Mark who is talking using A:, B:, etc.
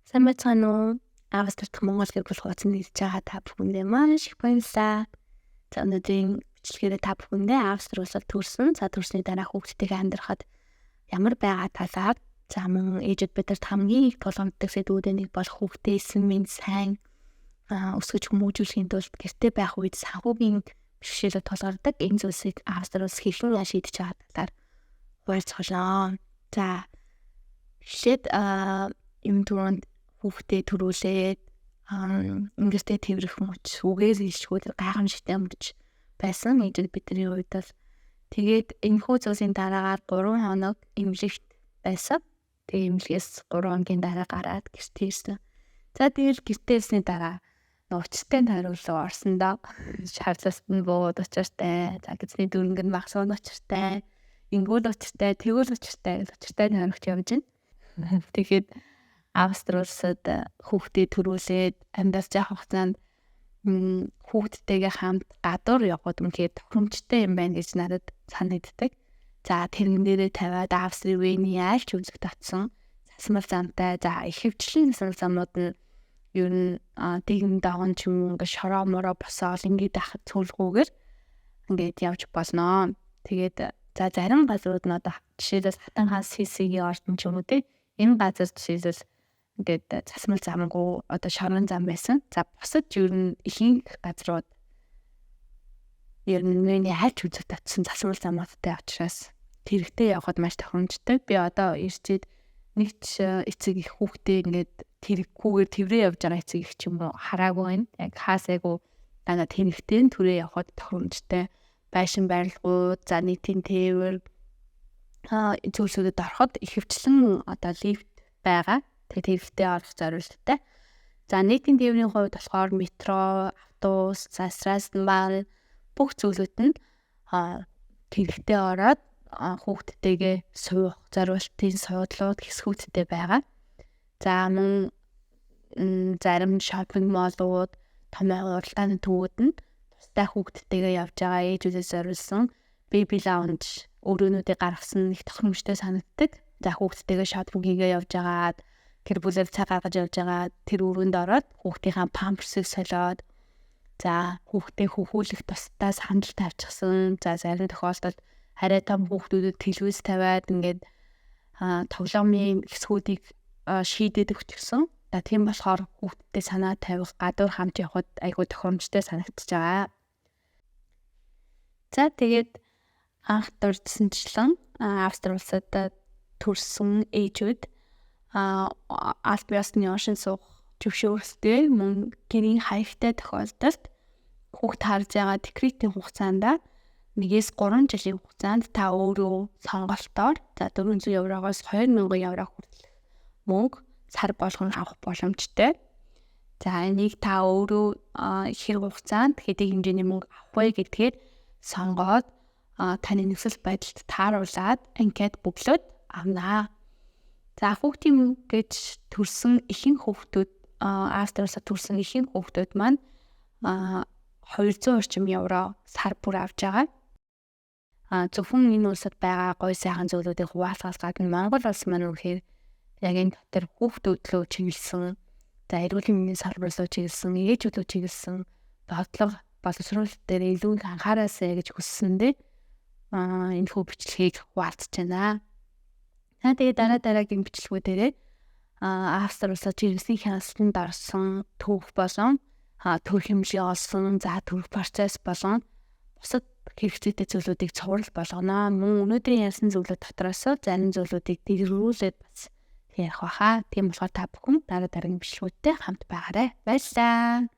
A: Сайн байцгаана уу? Австрид Монгол гэр бүл хуудсанд ирж байгаа та бүхэндээ маш их баярлалаа. За, өнөөдрийн бичлэгээр та бүхэндээ Австри улсад төрсэн, за, төрсний дараа хүүхдтэйгээ амьдрахад ямар байгаа талаар, за, мөн ээжүүд бидэнд хамгийн их тулгамддаг сэдвүүдийн нэг болох хүүхдээ эсэн мэнд сайн өсгөж хүмүүжүүлэхийн тулд гэрте байх үед санхүүгийн бэрхшээлүүд тулгардаг энэ зүйлсийг Австри улс хэрхэн шийдэж байгаа талаар хуваалцголоо. За, эхлээд юм түрүүнд хүүхдээ төрүүлээд ингэртэй тэврэх мөч, үгээр хэлшгүй тэр гайхамшигтай мөч байсан ээжүүд бидний хувьд бол. Тэгээд энэхүү зүйлсийн дараагаар 3 хоног эмнэлэгт байсан. Тэгээ эмнэлгээс 3 хоногийн дараа гараад гэртээ ирсэн. За, тэгэл гэртээ ирсний дараа учиртай хариулуу орсон доо. Шаардлагаст нь бууд учиртай. За, гэсний дөрөнг нь багсуун учиртай. Ингүүл учиртай, тэгвэл учиртай, учиртай хариулж явж байна. Тэгэхээр Австри улсад хүүхдээ төрүүлээд амьдарч явах хугацаанд хүүхдтэйгээ хамт гадуур явхад үнэхээр тохиромжтой юм байна гэж надад санагддаг. За, тэрэн дээрээ тавиад Австри Вений аль ч үзэгт очсон засмал замтай. За, ихэвчлэн засмал замууд нь ер нь дигэн догон ч юм уу, ингээд шороо мороо босоол ингээд ахад цөөлгүүгээр ингээд явж болно. Тэгээд за, зарим газрууд нь, одоо жишээлбэл, Хатан хаан Сисигийн ордон ч юм уу, те, энэ газар жишээлбэл ингээд засмал замгүй, одоо шорон зам байсан. За, бусад ер нь ихэнх газрууд ер нь миний аль ч үзэгт очсон засмал замуудтай учраас тэрэгтэй явхад маш тохиромжтой. Би одоо ирчээд нэг ч эцэг их хүүхдээ ингээд тэрэггүйгээр тэврээ явж байгаа эцэг их ч юм уу хараагүй байна. Яг хаасайгүй дандаа тэнэгтэй түрээ явхад тохиромжтой. Байшин барилгууд, за, нийтийн тээвэр зүйлсүүдэд ороход ихэвчлэн одоо лифт байгаа. Тэгээ тэрэгтэй орох зориулттай. За, нийтийн тээврийн хувьд болохоор метро, автобус, за, Straßenbahn бүх зүйлүүд нь тэрэгтэй ороод хүүхдтэйгээ суух зориултын суудлууд, хэсгүүдтэй байгаа. За, мөн зарим shopping mall ууд, том худалдааны төвүүд нь тустай хүүхдтэйгээ явж байгаа ээжүүдээс зориулсан baby lounge өрөөнүүдийг гаргасан их тохиромжтой санагддаг. За, хүүхдтэйгээ shopping хийгээ явж байгаа, гэр бүлээр цаг гаргаж явж байгаа, тэр өрөөнд ороод хүүхдийнхаа памперсыг солиод, за, хүүхдээ хөхүүлэх тусдаа сандал тавьчихсан. За, зарим тохиолдолд арай том хүүхдүүдэд телевиз тавиад ингээд тоглоомын хэсгүүдийг шийдээд өгчихсөн. За, тийм болохоор хүүхдтэй санаа тавих, гадуур хамт явхад айгүй тохиромжтой санагдчихж байгаа. За, тэгээд анх дурдсанчлан Австри улсад төрсэн ээжүүд аль биесны оршин суух зөвшөөрөлтэй, мөн гэрийн хаягтай тохиолдолд хүүхд харж байгаа декретийн хугацаанд 1-ээс 3 жилийн хугацаанд та өөрөө сонголтоор, за, 400 еврогоос 2000 евро хүртэл мөнгө сар болгон авах боломжтой. За, энийг та өөрөө хэр хугацаанд хэдий хэмжээний мөнгө авах вэ гэдгээр сонгоод, таны нөхцөл байдалд тааруулаад анкет бөглөөд авнаа. За, хүүхдийн мөнгө гэж төрсэн ихэнх хүүхдүүд, Австри улсад төрсэн ихэнх хүүхдүүд маань 200 орчим евро сар бүр авч байгаа. Зөвхөн энэ улсад байгаа гой сайхан зүйлүүдийг хуваалцахаас гадна Монгол улс маань үнэхээр яг энэ дотор хүүхдүүд рүү чиглэсэн, за, эрүүл мэндийн салбар руу чиглэсэн, ээжүүд рүү чиглэсэн бодлого боловсруулалт дээр илүү их анхаараасай гэж хүссэндээ энэ хүү бичлэгийг хуваалцаж байна. За, тэгээ дараа дараагийн бичлэгүүдээрээ Австри улсад жирэмсний хяналтанд орсон түүх болон төрөх эмнэлгээ олсон, за, төрөх процесс болон бусад хэрэгцээтэй зүйлүүдийг цуврал болгоно. Мөн өнөөдрийн ярьсан зүйлүүд дотроос зарим зүйлүүдийг дэлгэрүүлээд бас ярих байхаа. Тийм болохоор та бүхэн дараа дараагийн бичлэгүүдтэй хамт байгаарай. Баярлалаа.